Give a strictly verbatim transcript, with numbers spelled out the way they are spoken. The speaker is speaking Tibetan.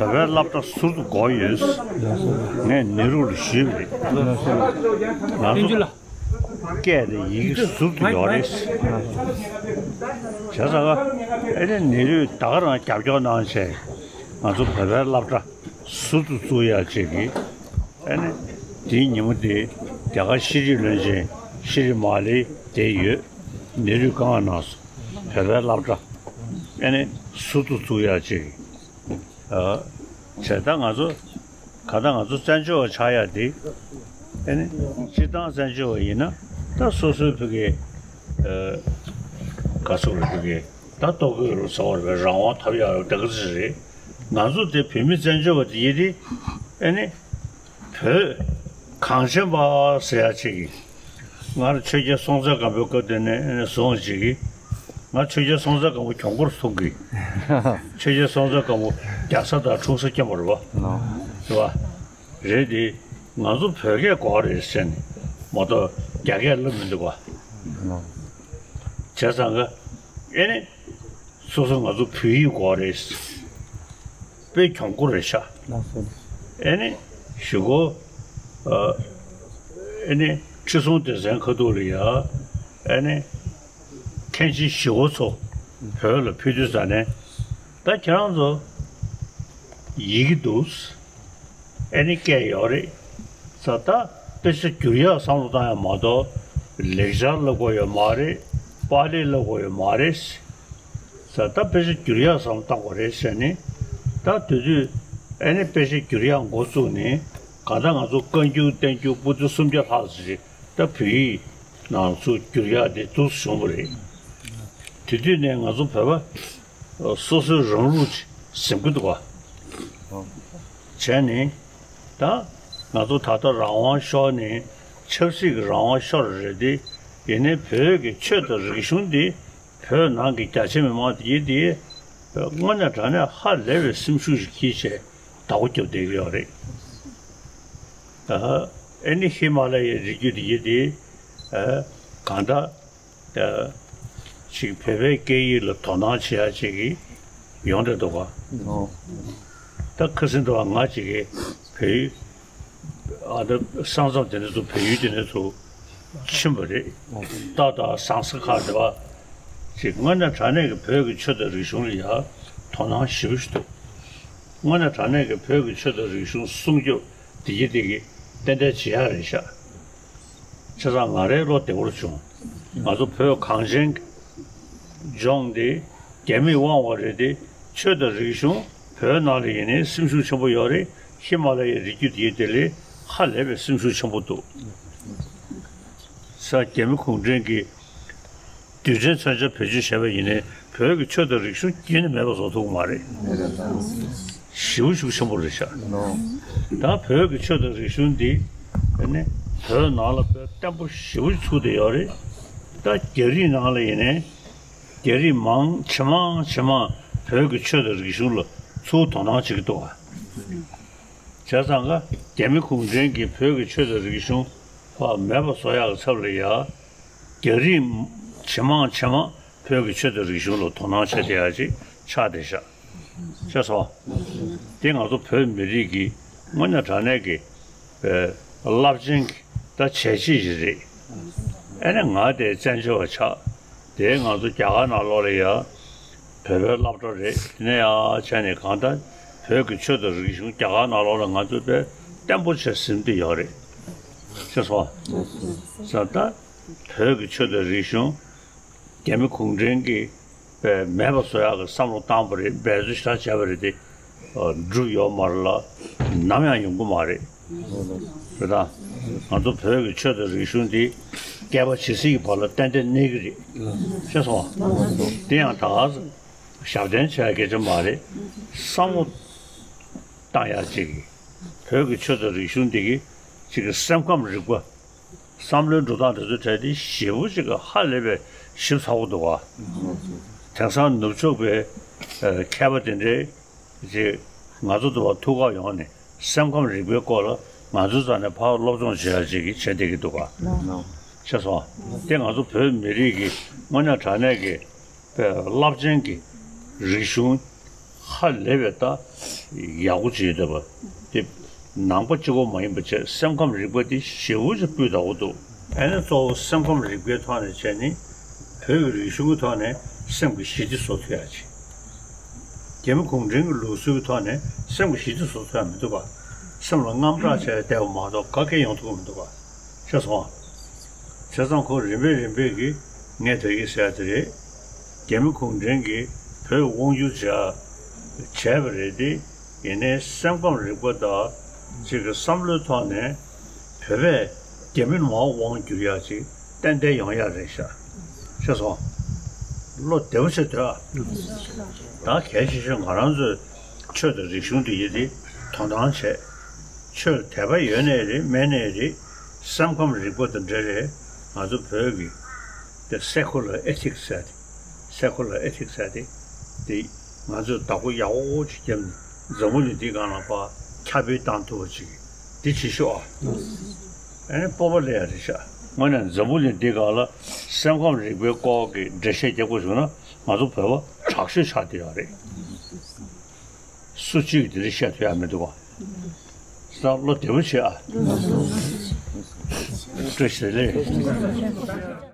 བོད་པའི་སློབ་གྲྭ་ཟུར་དུ་དགོས་ཡོད། ངས་ནེ་རུ་ལ་ཞུས་པ་རེད། ང་ཚོ་སྐད་དང་ཡི་གེ་ཟུར་དུ་ཡོད་རེད། བྱས་ཙང་ཨ་ནི་ནེ་རུས་ད་ག་རང་རྒྱབ་སྐྱོར་གནང་བྱས། ང་ཚོ་བོད་པའི་སློབ་གྲྭ་ཟུར་དུ་བཙུགས་ཡག་ཅིག་གི་ཨ་ནི་དེའི་ཉིན་མོ་དེ་རྒྱ་གར་ཤེས་རིག་བློན་ཆེན་ཤྲི་མ་ལི་དེ་ཡོད། ནེ་རུས་བཀའ་མངགས་གནང་སོང་། བོད་པའི་སློབ་གྲྭ་ཨ་ནི་ཟུར་དུ་བཙུགས་ཡག་ཅིག་བྱས་ད་ང་ཚོ་ག་ད་ང་ཚོ་བཙན་བྱོལ་བ་ཆགས་ཡག་དེ་ཨ་ནི་སྤྱིར་བཏང་བཙན་བྱོལ་བ་ཡིན་ན་ད་སོ་སོའི་ཕ་གི་ག་ཚོད་རེད། ཕ་གི་ད་ལྟོ་གོས་རུ་ཚོགས་རེད། རང་དབང་ཐོབ་ཡག་རེད། ད་ག་ཚོད་རེད། ང་ཚོ་དེ་བོད་མི་བཙན་བྱོལ་བ་དེ་ཡིན་དེ་ཨ་ནི་བོད་གངས་ཅན་པ་ཟེར་ཡག་ཅིག་གི་ང་རང་ཆོས་རྒྱལ་སྲོང་བཙན་སྒམ་པོའི་སྐབས་དེ་ནས་ཨ་ནི་བཟུང་ཅིག་གི་ང་ཆོས་རྒྱལ་སྲོང་བཙན་སྒམ་པོ་གྱོང་སྐོར་ཐུག་གི་ཆོས་རྒྱལ་སྲོང་བཙན་སྒམ་པོ་རྒྱ་བཟའ་དང་འཁྲུག་བཟའ་སྐྱོན་པ་རེད་པ། རེད་པ། རེད་དེ། ང་ཚོ་བོད་སྐད་གོ་བ་རེད་ཟེར་ནས་མ་གཏོགས་རྒྱ་སྐད་སླེབས་མི་འདུག་ག་བྱས་ཙང་ག་ཨེ་ནི་སོ་སོ་ང་ཚོ་བོད་ཡིག་གོ་བ་རེད། དཔེ་གྱོང་པོ་རེད་ཤག་ཨེ་ནི་གཞུག་གུ་ཨེ་ནི་ཁྲི་སྲོང་ལྡེ་བཙན་ཁ་ཐུག་ལ་ཡ་ཨེ་ནི་མཁན་ཆེན་ཞི་བ་འཚོ་བོད་ལ་ཕེབས་དུས་ཙ་ནས་ད་ཁྱེད་རང་ཚོ་ཡི་གེ་འདུག་ཨེ་ནི་སྐད་ཡོད་རེད། ས་ད་དཔེ་ཆ་བསྒྱུར་ཡག་བསམ་བློ་བཏང་ཡག་མ་གཏོགས་ལེགས་སྦྱར་བསླབ་དགོས་ཡོད་མ་རེད། པཱ་ལི་བསླབ་དགོས་ཡོད་མ་རེད། ས་ད་དཔེ་ཆ་བསྒྱུར་ཡག་བསམ་བློ་བཏང་དགོས་རེད་ཟེར་ནས་ད་དེ་དུས་ཨེ་ནི་དཔེ་ཆ་བསྒྱུར་ཡག་འགོ་བཙུགས་ནས་གང་ལྟར་ང་ཚོ་བཀའ་འགྱུར་བསྟན་འགྱུར་པོ་ཏི་སུམ་བརྒྱ་ལྷག་ཙམ་ཞིག་ད་བོད་ཡིག་ནང་ཚུར་བསྒྱུར་ཡག་དེ་འདུག་སེ་བྱུང་བ་རེད། དེ་དུས་ནས་ང་ཚོ་བོད་པ་སོ་སོའི་རང་ལུགས་ཅིག་འཛིན་གྱི་འདུག་ག་བྱས་ནས་ད་ང་ཚོ་ད་ལྟ་རང་དབང་ཤོར་ནས་ཆབ་སྲིད་ཀྱི་རང་དབང་ཤོར་རེད་དེ། ཡིན་ནའི་བོད་ཀྱི་ཆོས་དང་རིག་གཞུང་འདི་བོད་ནང་གི་རྒྱ་ཆེ་མི་མང་དེ་དེ་དངོས་གནས་དྲང་གནས་ཧ་ལས་པའི་སེམས་ཤུགས་ཤིག་འཁྱེར་བྱས་བདག་པོ་རྒྱབ་བསྡད་ཀྱི་ཡོད་རེད། ཨ་ནི་ཧི་མ་ལ་ཡའི་རི་རྒྱུད་དེ་དེ་གང་ལྟར་ཅིག་བོད་པའི་སྐད་ཡིག་ལ་དོ་སྣང་བྱེད་ཡ་ཅིག་གི་ཡོང་བསྡད་འདུག་ག་ད་ཁ་སང་དུ་བ་ང་ཅིག་གི་བོད་ཡིག་ཨ་ད་ས་མཚམས་དེ་འདྲ་ཚོ་བལ་ཡུལ་དེ་འདྲ་ཚོ་ཕྱིན་པ་རེད། ཏོག་ཏོག་ཟངས་ས་ཁག་དེ་བ་ཅིག་དངོས་གནས་དྲང་གནས་ཀྱི་བོད་ཀྱི་ཆོས་དང་རིག་གཞུང་ལ་ཡ་དོ་སྣང་ཞེ་པོ་ཞིག་འདུག་དངོས་གནས་དྲང་གནས་ཀྱི་བོད་ཀྱི་ཆོས་དང་རིག་གཞུང་སྲུང་སྐྱོབ་བདེ་སྐྱིད་བདེ་སྐྱིད་ཏན་ཏན་བྱེད་ཡག་རེད་ཤག་བྱས་ཙང་ང་རའི་བློ་བདེ་པོར་བྱུང་། ང་ཚོ་བོད་གངས་ཅན་ལྗོངས་འདི་རྒྱ་མིས་དབང་བ་རེད་དེ། ཆོས་དང་རིག་གཞུང་བོད་ནང་ལ་ཡིན་ནའི་སེམས་ཤུགས་ཆེན་པོ་ཡོད་རེད། ཧི་མ་ལ་ཡའི་རི་རྒྱུད་འདི་དེ་ལས་ཧ་ལས་པའི་སེམས་ཤུགས་ཆེན་པོ་འདུག་ས་རྒྱ་མི་གུང་ཁྲན་གྱིས་རྡུལ་ཕྲན་མཚོན་ཆ་བེད་སྤྱོད་བྱས་པ་ཡིན་ནའི་བོད་ཀྱི་ཆོས་དང་རིག་གཞུང་རྒྱུན་ནས་མེད་པ་བཟོ་ཐུབ་ཀྱི་མ་རེད། ཞེ་པོ་ཤུགས་ཆེན་པོ་རེད་ཤག་ད་བོད་ཀྱི་ཆོས་དང་རིག་གཞུང་འདི་ནི་བོད་ནང་ལ་དཔེ་བརྟན་པོ་ཞེ་པོ་ཚུགས་བསྡད་ཡོད་རེད། ད་རྒྱ་རིགས་ནང་ལ་ཡིན་ནའི་རྒྱ་རིགས་མང་ཇེ་མང་ཇེ་མང་བོད་ཀྱི་ཆོས་དང་རིག་གཞུང་ལ་ཚུར་དོ་སྣང་བྱེད་ཀྱི་འདུག་ག་བྱས་ཙང་ཀ་རྒྱ་མི་གུང་ཁྲན་གྱིས་བོད་ཀྱི་ཆོས་དང་རིག་གཞུང་ཕར་མེད་པ་བཟོ་ཡག་གི་ཚབ་ལ་ཡ། རྒྱ་རིགས་ཇེ་མང་ཇེ་མང་བོད་ཀྱི་ཆོས་དང་རིག་གཞུང་ལ་དོ་སྣང་བྱེད་བསྡད་ཡག་ཅིག་ཆགས་བསྡད་ཤག་ཤེས་སོང་། དེ་ང་ཚོ་བོད་མི་རིགས་ཀྱི་དངོས་གནས་དྲང་གནས་ཀྱི་རླབས་ཆེན་གྱི་ད་བྱས་རྗེས་ཞིག་རེད། ཨ་ནི་ང་དེ་བཙན་བྱོལ་བ་ཆགས། དེ་ང་ཚོ་རྒྱ་གར་ནང་ལོགས་ལ་ཡ་བོད་པའི་སློབ་གྲྭ་རེད། དེ་ནས་ཡ་བྱས་ནས་གང་ལྟར་བོད་ཀྱི་ཆོས་དང་རིག་གཞུང་རྒྱ་གར་ནང་ལོགས་ལ་ང་ཚོ་དཔེ་བརྟན་པོ་བྱས་ཟིན་བསྡད་ཡོད་རེད། ཤེས་སོང་། ས་ད་བོད་ཀྱི་ཆོས་དང་རིག་གཞུང་རྒྱ་མི་གུང་ཁྲན་གྱིས་དཔེ་མེད་པ་བཟོ་ཡག་གི་བསམ་བློ་བཏང་བ་རེད། འབད་རྩོལ་ཞེ་དྲག་བྱས་པ་རེད་དེ། འགྲུབ་ཡོད་མ་རེད་ལ། ནམ་ཡང་ཡོང་གི་མ་རེད། རེད་ད། ང་ཚོ་བོད་ཀྱི་ཆོས་དང་རིག་གཞུང་འདི་བསྐལ་པ་ཇི་སྲིད་ཀྱི་བར་ལ་ཏན་ཏན་གནས་ཀྱི་རེད། ཤེས་སོང་བ། དེ་ཡང་ད་ག་ཞབས་བརྟན་བྱ་ཡག་སྐད་ཆ་མ་རེད། བསམ་བློ་བཏང་ཡག་ཅིག་གིས་བོད་ཀྱི་ཆོས་དང་རིག་གཞུང་འདི་གི་ཅིག་གི་སེམས་ཁམས་རིག་པ། བསམ་བློའི་འགྲོ་སྟངས་དེ་ཚོའི་གྲས་དེ་ཞེ་པོ་ཅིག་གི་ཧ་ལས་པའི་ཞིབ་ཚགས་པོ་འདུག་ག་དེང་སང་ནུབ་ཕྱོགས་པའི་མཁས་པ་དེ་འདྲའི་ཅིག་ང་ཚོ་འདི་བ་ཐུག་ག་ཡོང་ནས་སེམས་ཁམས་རིག་པའི་སྐོར་ལ་ང་ཚོའི་རྩ་ནས་ཕར་སློབ་སྦྱོང་བྱེད་ཡག་ཅིག་གི་བྱེད་བསྡད་ཀྱི་འདུག་ག་ཤེས་སོང་། དེ་ང་ཚོ་བོད་མི་རིགས་ཀྱི་དངོས་གནས་དྲང་གནས་ཀྱི་པའི་རླབས་ཆེན་གྱི་རིག་གཞུང་ ཧ་ལས་པའི་ད་ཡག་པོ་བྱེད་བསྡད་པ་དེ་ནང་པ་གཅིག་པོ་མ་ཡིན་པ་བྱས། སེམས་ཁམས་རིག་པ་དེ་ཞེ་པོ་ཅིག་སྤུས་དག་པོ་འདུག་ཨ་ནི་གཙོ་བོ་སེམས་ཁམས་རིག་པའི་ཐོག་ནས་བྱས་ནི། བོད་ཀྱི་རིག་གཞུང་གི་ཐོག་ནས་སེམས་ཀྱི་ཞི་བདེ་བཟོ་ཐུབ་ཡག་ཅིག་རྒྱ་མི་གུང་ཁྲན་གྱི་ལུགས་སྲོལ་གྱི་ཐོག་ནས་སེམས་ཀྱི་ཞི་བདེ་བཟོ་ཐུབ་ཡག་མི་འདུག་ག་སེམས་ལ་དངངས་སྐྲག་བྱས་བསྡད་པ་མ་གཏོགས་ག་གེ་ཡོང་ཐུབ་ཀྱི་མི་འདུག་ག་ཤེས་སོང་ཨ། བྱས་ཙང་ཁོ་རིམ་པས་རིམ་པས་ཀྱིས་ངས་ད་གིན་ཟེར་ཡག་དེ་རེད། རྒྱ་མི་གུང་ཁྲན་གྱིས་བོད་དབང་བསྒྱུར་བྱས་བྱས་པ་རེད་དེ། ཡིན་ནའི་སེམས་ཁམས་རིག་པ་དང་གཅིག་གི་བསམ་བློའི་ཐོག་ནས་བོད་པས་རྒྱ་མི་མར་དབང་བསྒྱུར་ཡག་ཅིག་ཏན་ཏན་ཡོང་ཡག་རེད་ཤག་ཤེས་སོང་། བློ་བདེ་པོ་བྱེད་སྡོད་ཨ། ད་གལ་ཆེ་ཤོས་ང་རང་ཚོས་ཆོས་དང་རིག་གཞུང་འདི་ཡི་དེ་དོ་སྣང་བྱས། ཆོས་དད་པ་ཡོད་ནའི་རེད་མེད་ནའི་རེད། སེམས་ཁམས་རིག་པ་དང་འབྲེལ་རེད། ང་ཚོ་བོད་ཀྱི་དེ་སེ་ཁུ་ལར་ཨེ་ཐིག་ཟེར་ཏེ། སེ་ཁུ་ལར་ཨེ་ཐིག་ཟེར་ཏེ། དེ་ང་ཚོས་བདག་པོ་ཡག་པོ་ཅིག་བརྒྱབ་ནས་འཛམ་བུ་གླིང་འདིའི་སྒང་ལ་ཕར་ཁྱབ་སྤེལ་བཏང་ཐུབ་པ་ཅིག་འདི་བྱེད་ཤོག་ཨ། ཨ་ནི་སྤོབས་པ་སླེབས་ཡག་རེད་ཤག་དངོས་གནས་འཛམ་བུ་གླིང་འདིའི་སྒང་ལ་སེམས་ཁམས་རིག་པའི་སྐོར་གྱི་འགྲེལ་བཤད་རྒྱག་དགོས་བྱུང་ན་ང་ཚོ་བོད་པ་དྲག་ཤོས་ཆགས་བསྡད་ཡོད་རེད། སུ་གཅིག་གིས་དེ་འདྲ་བཤད་ཐུབ་ཡག་མི་འདུག་ག་བསམ་བློ་བདེ་པོ་བྱེད་ཨ། བཀྲ་ཤིས་བདེ་ལེགས།